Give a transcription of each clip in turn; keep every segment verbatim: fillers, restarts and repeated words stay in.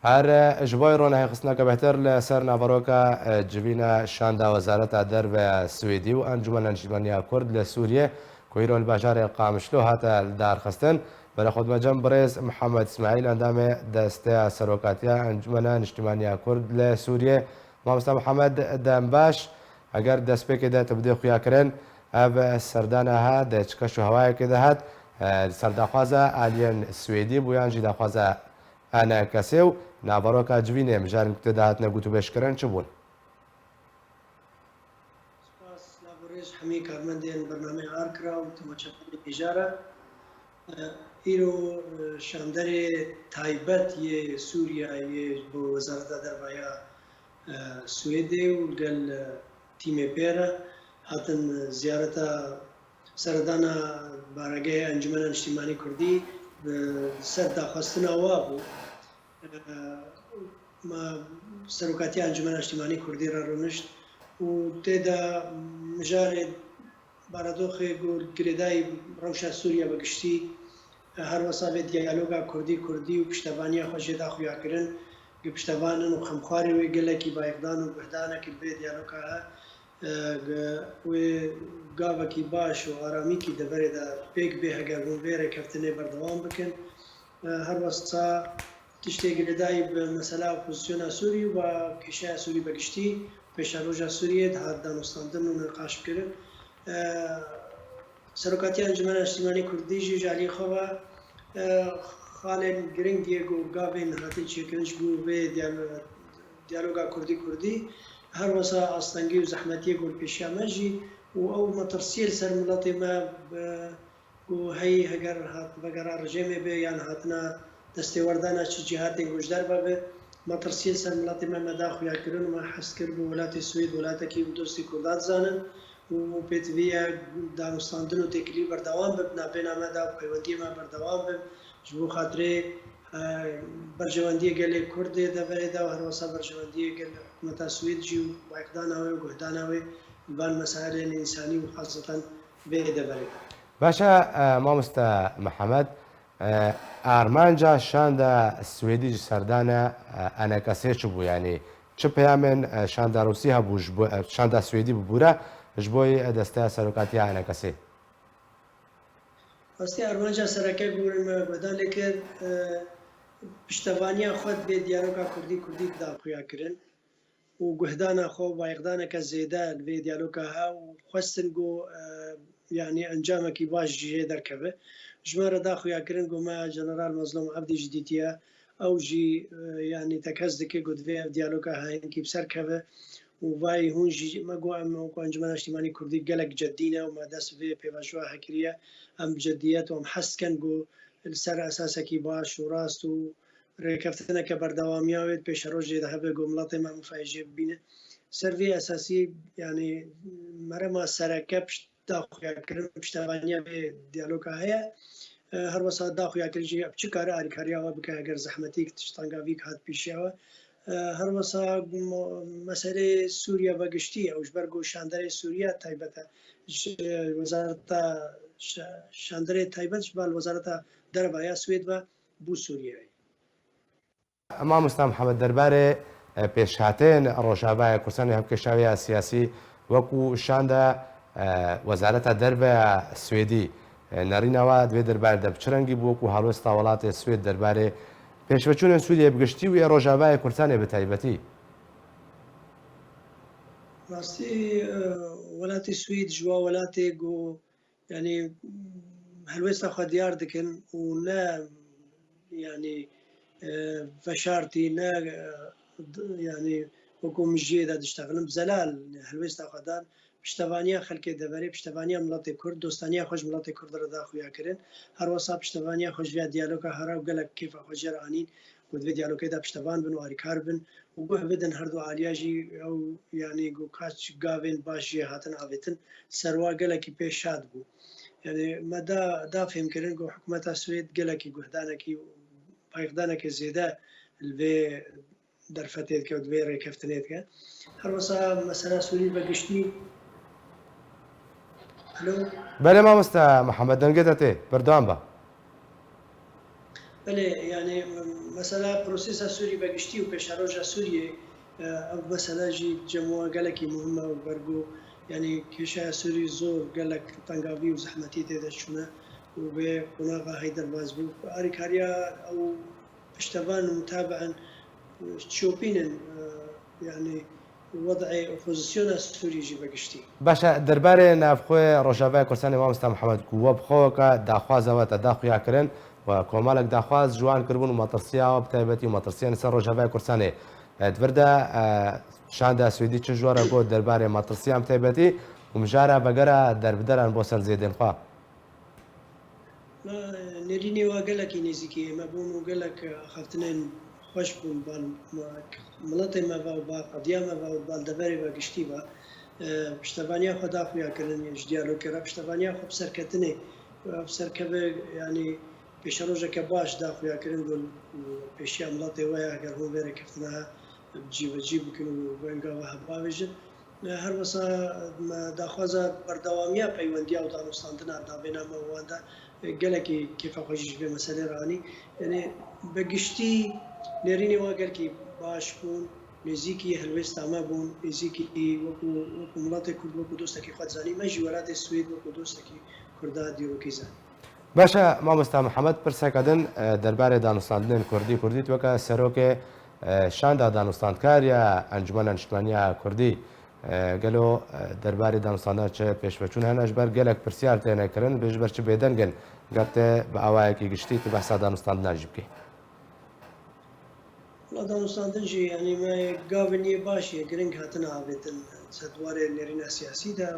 Her ji bo rûnehêxistineke bêhtir li ser naveroka civîna şanda Wezareta Derve ya Swêdî û Encûmena Niştimaniya Kurd li Sûriyê ku îro li bajarê Qamişlo hate lidarxistin, berê xwe dime cem birêz Mihemed Îsmaîl, endamê Desteya Serokatiya Encûmena Niştimaniya Kurd li Sûriyê. Mamosta Mihemed, dem baş. Eger destpêkê de tu bidê xuyakirin, ev serdana ha di çi keş û hewayekê de hat, e, ser daxwaza aliyên Swêdî bû yan jî daxwaza ENKSê û naveroka civînê mijarên ku tê de hatine gotûbêjkirin çi bûn? Spas, lav û rêz hemî karmendên bernameyê Arkra û temaşevanê Hêjara. E, îro, e, şanderê taybet yê Sûriya yê bo Wezareta Derve ya, e, Swêdê û gel, e, tîmê pê re hatin, e, ziyareta seredana baregehê Encûmena Niştîmanî Kurdî bi ser daxwestina wa bû. E, me serokatiya Encûmena Niştîmanî Kurdî re rûnişt û tê de mijarê baradoxê ku girêdayî rewşa Sûriye bi giştî, e, her wesa vê diyaloga Kurdî-Kurdî û piştevaniya xwe jê da xuyakirin, ku piştevan in û xemxwarê wê gelekî bayixdan û guhdanekî li vê diyaloga he. E, wê gavekî baş û aramîkî deverê de pêk bê heger hûn vê rêkeftinê berdewam bikin. E, her wesa tiştê girêdayî bi mesela opozisyona Sûrî û ba kêşeya Sûrî be giştî, pêşeroja Sûriyê dihat danûstandin û niqaş bikirin. E, Serokatiya Encûmena Niştîmanî Kurdî jî ji aliyê xwe ve, e, xalên giring yê ku gavên hatin çêkirin ji bo vê diyal-, diyaloga Kurdî-Kurdî, her wesa astengî û zehmetiyê ku li pêşiya me jî û ew metirsiyê li ser miletê me, e, ku hey heger hat vegera rejêmê be yan hatina destêwerdana çi cîhatên ku ji derve be, metirsiyê li ser miletê me me da xuyakirin û me hez kir ku welatê Swêd welatekî bi dostî Kurdan dizanin û pêtivî ye danûstandin û têkilî berdewam be, bi navbêna me de û peywendiyê me berdewam bin. Ji bo xatirê, e, berjewendiyê gelê Kurd ê deverê de û her wesa berjewendiyê gel hikûmeta Swêd jî û bayixdana wê û guhdana wê li van mesailên însanî û xaseten vê deverê de. Baş e, e, mamoste Mihemed, e, armanca şanda Swêdî ji serdana, e, ENKSê çi bû? Yanî çi peyamên, e, şanda Rûsî hebû ji bo, e, şanda Swêdî bibûre ji bo, e, desteya serokatiya ENKSê? Rastî armanca sereke gorî me guhdan lê kir, e, piştevaniya xwe di vê diyaloga Kurdî-Kurdî da xuya kirin û guhdana xwe û bayixdaneke zêde li vê diyaloga he û xwestin ku, e, yanî encamekî baş jê derkeve. Ji me re da xuya kirin ku me General Mazlûm Ebdî jî dîtiye. Ew jî, e, yanî tekez dike ku divê ev diyaloga he hinkî bi ser keve û vayî hûn jî me got em wekî Encûmena Niştîmanî Kurdî gelek ceddî ne û me dest bi vê pêvajoya he kiriye. Em bi ceddiyet û em hez dikin ku li ser esasekî baş û rast û rêkeftineke berdewamiya wê di pêşerojê de hebe ku miletê me mifayê jê bibîne. Ser vê esasî, yanî merema sereke pişt daxuyakirin, piştevaniya vê diyaloga heye. E, her wesa daxuyakirin jî ev çi kare alîkariya we bike, eger zehmetîk, tiştangavîk hat pêşiya we. E, her wesa mo-, meseleyê Sûriye ve giştî, ew ji ber ku şanderê Sûriye taybet e. Ji wezareta şa-, şanderê taybet ji ber wezareta derve ya Swêd ve bû Sûriyeyê. Mamosta Mihemed, derbarê, e, pêşhateyên Rojavayê Kurdistanê hevkêşaviya siyasî wekû şanda, e, Wezareta Derve ya Swêdî, e, nerîna we di vê derbarê de bi çi rengî bû, wekû helwesta welatê Swêd derbarê pêşveçûnên Sûriyeyê bi giştî û yê Rojavayê Kurdistanê bi taybetî? Rastî, e, welatê Swêd ji wa welatê ku yanî, helwêsta xwe diyar dikin û ne, yanî, e, veşartî, ne, e, d-, yanî, wekû min jiyê de diştexilin, bi zelal helwêsta xwe dan, piştevaniya xelkê deverê, piştevaniya miletê Kurd, dostaniya xwe ji miletê Kurd re da xuya kirin. Her wesa piştevaniya xwe ji vê diyaloga hera û gelek kêfa xwe jê re anîn ku di vê diyalogê de piştevan bin û alîkar bin û guh bidin her du aliya jî ew, yanî ku kaç gavên baş jê hatin avêtin, ser wa gelekî pê şad bû. Yanî me da, da fêhmkirin ku hikûmeta Swêd gelekî guhdanekî û bayixdanekê zêde li vê derfetê dike û di vê rêkeftinê dike. Her wisa mesela Sûrî ve giştî. Alo? Belê mamoste Mihemed, dengê te tê. Berdewam be. Belê, yanî mesela prosesa Sûrî be giştî û pêşeroja Sûriyê, e, ev mesele jî cem wan gelekî muhim e û bergo, yanî kêşeya Sûrî zor gelek tengavî û zehmetî tê de çûne û vê qonaxa hey derbas bû. Alîkariya ew piştevan û mutabi'in, e, çopînin, e, yanî wed'ê opozisyona Sûrî jî be giştî. Baş e, derbarê navxwe Rojavaya Kurdistanê, mamosta Mihemed, ku we bi xwe weke daxwaza we te da xuya kirin û komelek daxwaz ji wan kiribûn û metirsiya we bi taybetî û metirsiyên li ser Rojavaya Kurdistanê, e, di vir de, e, şanda Swêdî çi ji we re got derbarê metirsiyan bi taybetî û mijara vegera derbideran bo ser zêdên xwe? Me, nêrînê wa gelekî nêzîkî me bûn û gelek axaftinên xweş bûn ba miletê me ve û ba qediya me ve û ba li deverê ve giştî ve. E, piştevaniya xwe da xuya kirin ji diyalogê re, piştevaniya xwe bi serketinê, e, bi serkeve, yanî pêşerojeke baş da xuya kirin, got, e, pêşiya miletê we ye, heger hûn vê rêkeftina cîbecî bikin û venga we hevbavêjin. Her wisa me daxwaza berdewamiya peywendiya û danûstandina navêna me û wan de gelekî kêfa xwe jî ji vê meselê re anî. Yanî bi giştî nêrînê wan gelkî baş bûn, nêzîkî helwêsta me bûn, nêzîkî wekû, wekû miletê Kurd, wekû dostekî xwe dizanî. Me jî welatê Swêd wekû dostekî Kurda dîrokî zanî. Baş e, mamosta Mihemed, pirseke din, e, derbarê danûstandinên Kurdî, Kurdî tu weke serokê, e, şanda danûstandkar ya Encûmena Niştimaniya Kurdî, e, gelo, e, derbarê danûstandina çi pêşveçûn hene, ji ber gelek pirsiyar têne kirin, bê ji ber çi bêdeng in, ger te bi awayekî giştî tu behsa danûstandinan jî bikî? Wela danûstandin jî, yanî me gavên yê baş yê giring hatine avêtin ser di warê nêrîna siyasî de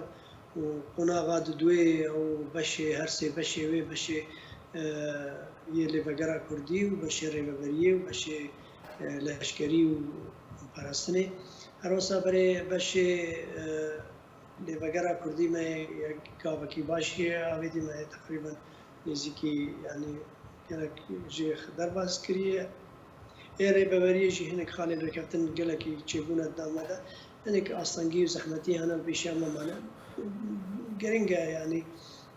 û qonaxa di duê ew beşê, her sê beşê wê beşê, e, yê lêvegera Kurdî û beşê rêveberiyê û beşê, e, leşkerî û parastinê. Her wisa berê beşê, e, lêvegera Kurdî me yek gavekî baş yê avêtî me yê teqrîben nêzîkî, yanî gelek jê derbas kiriye. Ê rêveberiyê jî hinek xalên rêkeftin gelekî çêbûne di nav me de. Hinek astengî û zehmetî hene, pêşiya me mane. Giring e, yanî,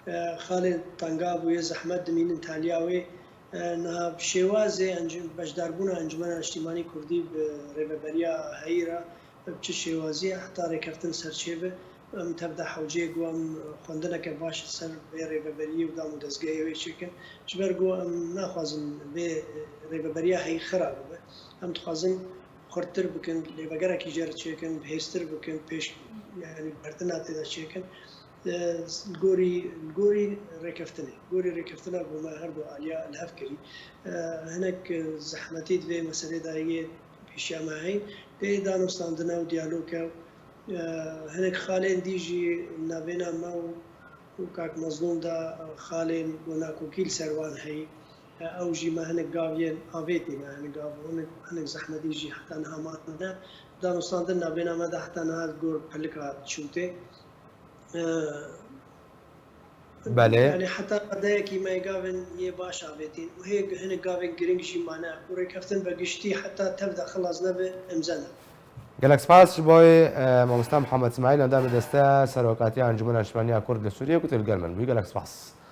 e, xalên tengav û yê zehmet dimînin taliya wê. E, niha şêwazê encû-, beşdarbûna Encûmena Niştîmanî Kurdî bi rêveberiya heyî re bi çi şêwazî ye heta rêkeftin ser çêbe. Em tev de hewceyê ku em xwendineke baş li ser vê rêveberiyê û dam û dezgehê wê çêkin. Ji ber ku em naxwazin vê rêveberiya heyî xira bibe. Em dixwazin xurttir bikin, lêvegerekî jê re çêkin, bihêztir bikin, pêş, yanî bertina tê de çêkin. E, li gorî, li gorî rêkeftinê, gorî rêkeftina ku me her du aliya li hev kirî. E, hinek, e, zehmetî di vê meselê de yê pêşiya me heyî. Pê danûstandine û diyalog e. E, hinek xalên dî jî navêna me û, û kak Mezlûm de, e, xalên ku nakokî li ser wan heyî. E, ew jî me hinek gav yên avêtî ne, hinek gav, hinek, hinek zehmetî jî heta niha mane. Danûstandin navêna me de heta niha li gor pelika çûtê. E, Belê. Yanî heta qedeyekî me gavên yê baş avêtîn û hê hinek gavên giring jî mane û rêkeftin be giştî heta tev de xilas nebe, imze ne. Gelek spas ji bo wê, e, mamosta Mihemed Îsmaîl, endamê desteya serokatiya Encûmena Niştimaniya Kurd li Sûriyê ku tu li gel min bûyî. Gelek spas.